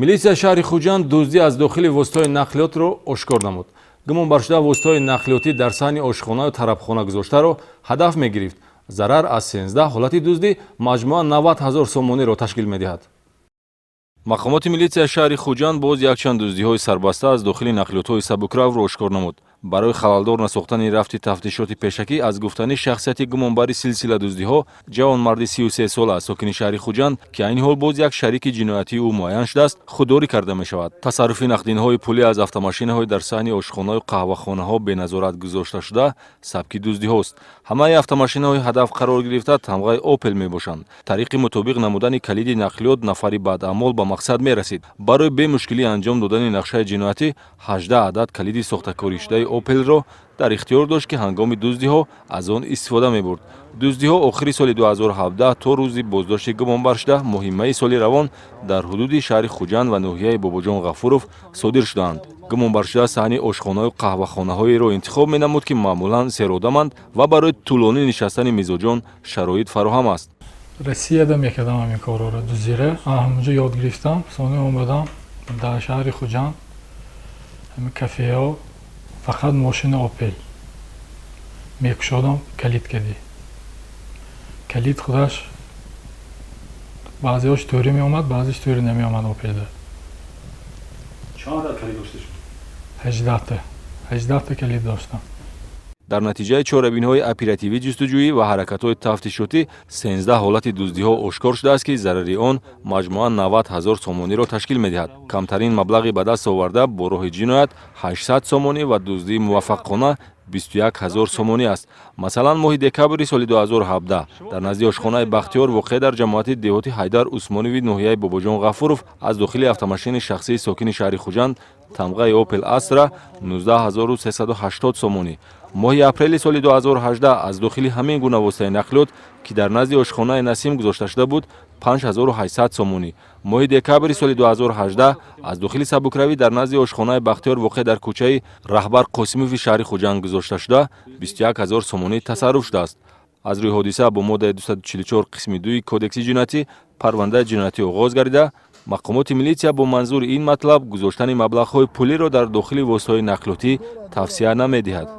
Милитсияи шаҳри Хуҷанд дуздӣ аз дохили воситаҳои нақлиётро ошкор намуд. Гумонбаршуда воситаҳои нақлиётӣ дар саҳни ошхонаю тарабхона гузоштаро ҳадаф мегирифт. Зарар аз 13 ҳолати дуздӣ маҷмӯан 90 ҳазор сомониро ташкил медиҳад. Мақомоти милитсияи шаҳри Хуҷанд боз якчанд дуздиҳои сарбаста аз дохили нақлиётҳои сабукравро ошкор намуд. Барои халалдор насохтани рафти тафтишоти пешакӣ аз гуфтани шахсияти гумонбари силсила дуздиҳо, ҷавонмарди 33сола, сокини шаҳри Хуҷанд, ки айни ҳол боз як шарики ҷиноятии ӯ муайян шудааст, худдорӣ карда мешавад. Тасарруфи нақдинҳои пулӣ аз автомошинаҳои дар саҳни ошхонаю қаҳвахонаҳо беназорат гузошташуда сабки дуздиҳост. Ҳамаи автомошинаҳои ҳадаф қарор гирифта тамғаи «Опел» мебошанд. Тариқи мутобиқ намудани калиди нақлиёт нафари бадаъмол ба мақсад мерасид. Барои бемушкилӣ анҷом додани нақшаи ҷиноятӣ 18 адад калиди сохтакоришудаи «Опелро» дар ихтиёр дошт, ки ҳангоми дуздиҳо аз он истифода мебурд. Дуздиҳо охири соли 2017 то рӯзи боздошти гумонбаршуда, моҳи майи соли равон, дар ҳудуди шаҳри Хуҷанд ва ноҳияи Бобоҷон Ғафуров содир шудаанд. Гумонбаршуда саҳни ошхонаю қаҳвахонаҳоеро интихоб менамуд, ки маъмулан серодаманд ва барои тӯлонӣ нишастани мизоҷон шароит фароҳам аст. Россияда мекардам ҳамин корҳоро, дуздира ҳамонҷо ёд гирифтам. Сони омадам дар шаҳри Хуҷанд, ҳамин кафеҳо, фақат мошини «Опел» мекушодам, калид кадӣ, калид худаш баъзеҳош тӯрӣ меомад, баъзеш тӯрӣ намеомад «Опелда». Чанд адад калид дошта шуд? 18-та, 18-та калид доштам. Дар натиҷаи чорабиниҳои оперативӣ, ҷустуҷӯӣ ва ҳаракатҳои тафтишотӣ 13 ҳолати дуздиҳо ошкор шудааст, ки зарари он маҷмӯан 90 ҳазор сомониро ташкил медиҳад. Камтарин маблағи ба даст оварда бо роҳи ҷиноят 800 сомонӣ ва дуздии муваффақона 21 ҳазор сомонӣ аст. Масалан, моҳи декабри соли 2017 дар назди ошхонаи «Бахтиёр», воқеъ дар ҷамоати деҳоти Ҳайдар Усмонови ноҳияи Бобоҷон Ғафуров, аз дохили автомошини шахсии сокини шаҳри Хуҷанд тамғаи «Опел Астра» 19 380 сомонӣ, моҳи апрели соли 2018 аз дохили ҳамин гуна воситаи нақлиёт, ки дар назди ошхонаи «Насим» гузошта шуда буд, 5800 сомонӣ, моҳи декабри соли 2018 аз дохили сабукравӣ дар назди ошхонаи «Бахтиёр», воқеъ дар кӯчаи Раҳбар Қосимови шаҳри Хуҷанд гузошташуда, 21 ҳазор сомонӣ тасарруф шудааст. Аз рӯи ҳодиса бо моддаи 244 қисми 2 Кодекси ҷиноятӣ парвандаи ҷиноятӣ оғоз гардида, мақомоти милитсия бо манзури ин матлаб гузоштани маблағҳои пулиро дар дохили воситаҳои нақлиётӣ тавсия намедиҳад.